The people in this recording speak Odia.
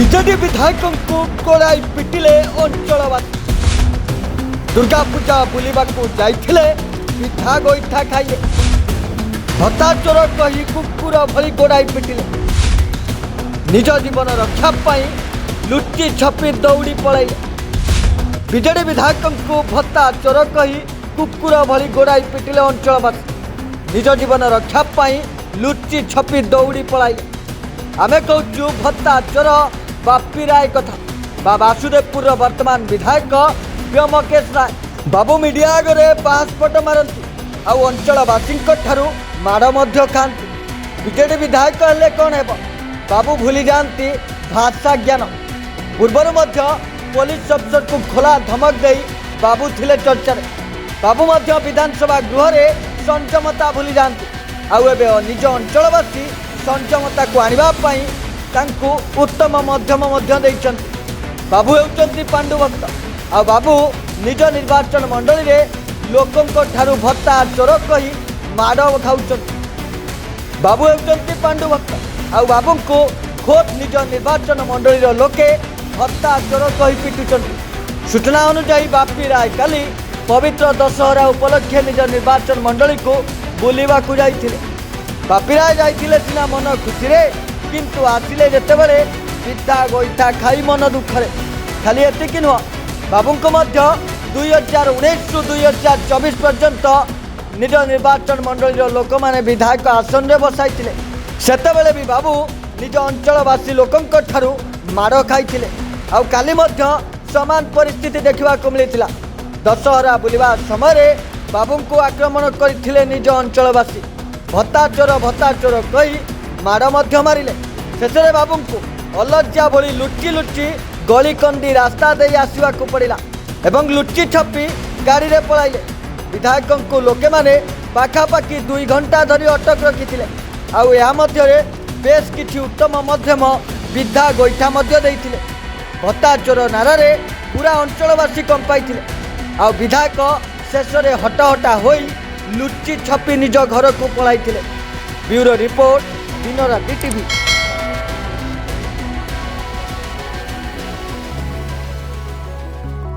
ବିଜେଡି ବିଧାୟକଙ୍କୁ ଗୋଡ଼ାଇ ପିଟିଲେ ଅଞ୍ଚଳବାସୀ। ଦୁର୍ଗାପୂଜା ବୁଲିବାକୁ ଯାଇଥିଲେ, ପିଠା ଗୋଇଠା ଖାଇଲେ। ଭତ୍ତା ଚୋର କହି କୁକୁର ଭଳି ଗୋଡ଼ାଇ ପିଟିଲେ। ନିଜ ଜୀବନ ରକ୍ଷା ପାଇଁ ଲୁଚି ଛପି ଦୌଡ଼ି ପଳାଇଲେ। ବିଜେଡି ବିଧାୟକଙ୍କୁ ଭତ୍ତା ଚୋର କହି କୁକୁର ଭଳି ଗୋଡ଼ାଇ ପିଟିଲେ ଅଞ୍ଚଳବାସୀ। ନିଜ ଜୀବନ ରକ୍ଷା ପାଇଁ ଲୁଚି ଛପି ଦୌଡ଼ି ପଳାଇଲେ। ଆମେ କହୁଛୁ ଭତ୍ତା ଚୋର ବାପି ରାୟ କଥା ବା ବାସୁଦେବପୁରର ବର୍ତ୍ତମାନ ବିଧାୟକ ବ୍ୟୋମକେଶ ରାୟ। ବାବୁ ମିଡିଆ ଆଗରେ ବାହାସ୍ଫୋଟ ମାରନ୍ତି ଆଉ ଅଞ୍ଚଳବାସୀଙ୍କ ଠାରୁ ମାଡ଼ ମଧ୍ୟ ଖାଆନ୍ତି। ବିଜେଡି ବିଧାୟକ ହେଲେ କ'ଣ ହେବ, ବାବୁ ଭୁଲି ଯାଆନ୍ତି ଭାଷା ଜ୍ଞାନ। ପୂର୍ବରୁ ମଧ୍ୟ ପୋଲିସ ଅଫିସରକୁ ଖୋଲା ଧମକ ଦେଇ ବାବୁ ଥିଲେ ଚର୍ଚ୍ଚାରେ। ବାବୁ ମଧ୍ୟ ବିଧାନସଭା ଗୃହରେ ସଂଯମତା ଭୁଲି ଯାଆନ୍ତି, ଆଉ ଏବେ ନିଜ ଅଞ୍ଚଳବାସୀ ସଂଯମତାକୁ ଆଣିବା ପାଇଁ ତାଙ୍କୁ ଉତ୍ତମ ମଧ୍ୟମ ମଧ୍ୟ ଦେଇଛନ୍ତି। ବାବୁ ହେଉଛନ୍ତି ପାଣ୍ଡୁ ଭକ୍ତ, ଆଉ ବାବୁ ନିଜ ନିର୍ବାଚନ ମଣ୍ଡଳୀରେ ଲୋକଙ୍କ ଠାରୁ ଭତ୍ତା ଚୋର କହି ମାଡ଼ ଖାଉଛନ୍ତି। ବାବୁ ହେଉଛନ୍ତି ପାଣ୍ଡୁ ଭକ୍ତ, ଆଉ ବାବୁଙ୍କୁ ଖୋଦ୍ ନିଜ ନିର୍ବାଚନ ମଣ୍ଡଳୀର ଲୋକେ ଭତ୍ତା ଚୋର କହି ପିଟୁଛନ୍ତି। ସୂଚନା ଅନୁଯାୟୀ, ବାପି ରାୟ କାଲି ପବିତ୍ର ଦଶହରା ଉପଲକ୍ଷେ ନିଜ ନିର୍ବାଚନ ମଣ୍ଡଳୀକୁ ବୁଲିବାକୁ ଯାଇଥିଲେ। ବାପି ରାୟ ଯାଇଥିଲେ ସିନା ମନ ଖୁସିରେ, କିନ୍ତୁ ଆସିଲେ ଯେତେବେଳେ ପିଠା ଗୋଇଠା ଖାଇ ମନ ଦୁଃଖରେ। ଖାଲି ଏତିକି ନୁହଁ, ବାବୁଙ୍କୁ ମଧ୍ୟ 2019ରୁ 2024 ପର୍ଯ୍ୟନ୍ତ ନିଜ ନିର୍ବାଚନ ମଣ୍ଡଳୀର ଲୋକମାନେ ବିଧାୟକ ଆସନରେ ବସାଇଥିଲେ। ସେତେବେଳେ ବି ବାବୁ ନିଜ ଅଞ୍ଚଳବାସୀ ଲୋକଙ୍କ ଠାରୁ ମାଡ଼ ଖାଇଥିଲେ, ଆଉ କାଲି ମଧ୍ୟ ସମାନ ପରିସ୍ଥିତି ଦେଖିବାକୁ ମିଳିଥିଲା। ଦଶହରା ବୁଲିବା ସମୟରେ ବାବୁଙ୍କୁ ଆକ୍ରମଣ କରିଥିଲେ ନିଜ ଅଞ୍ଚଳବାସୀ। ଭତ୍ତା ଚୋର ଭତ୍ତା ଚୋର କହି ମାଡ଼ ମଧ୍ୟ ମାରିଲେ। ଶେଷରେ ବାବୁଙ୍କୁ ଅଲଜ୍ଜା ଭଳି ଲୁଚି ଲୁଚି ଗଳିକନ୍ଦି ରାସ୍ତା ଦେଇ ଆସିବାକୁ ପଡ଼ିଲା ଏବଂ ଲୁଚି ଛପି ଗାଡ଼ିରେ ପଳାଇଲେ। ବିଧାୟକଙ୍କୁ ଲୋକେମାନେ ପାଖାପାଖି 2 ଘଣ୍ଟା ଧରି ଅଟକ ରଖିଥିଲେ, ଆଉ ଏହା ମଧ୍ୟରେ ବେଶ କିଛି ଉତ୍ତମ ମଧ୍ୟମ ବିଧା ଗୋଇଠା ମଧ୍ୟ ଦେଇଥିଲେ। ଭତ୍ତା ଚୋର ନାରାରେ ପୁରା ଅଞ୍ଚଳବାସୀ କମ୍ପାଇଥିଲେ, ଆଉ ବିଧାୟକ ଶେଷରେ ହଟହଟା ହୋଇ ଲୁଚି ଛପି ନିଜ ଘରକୁ ପଳାଇଥିଲେ। ବ୍ୟୁରୋ ରିପୋର୍ଟ, ଦିନରାତି ଟିଭି।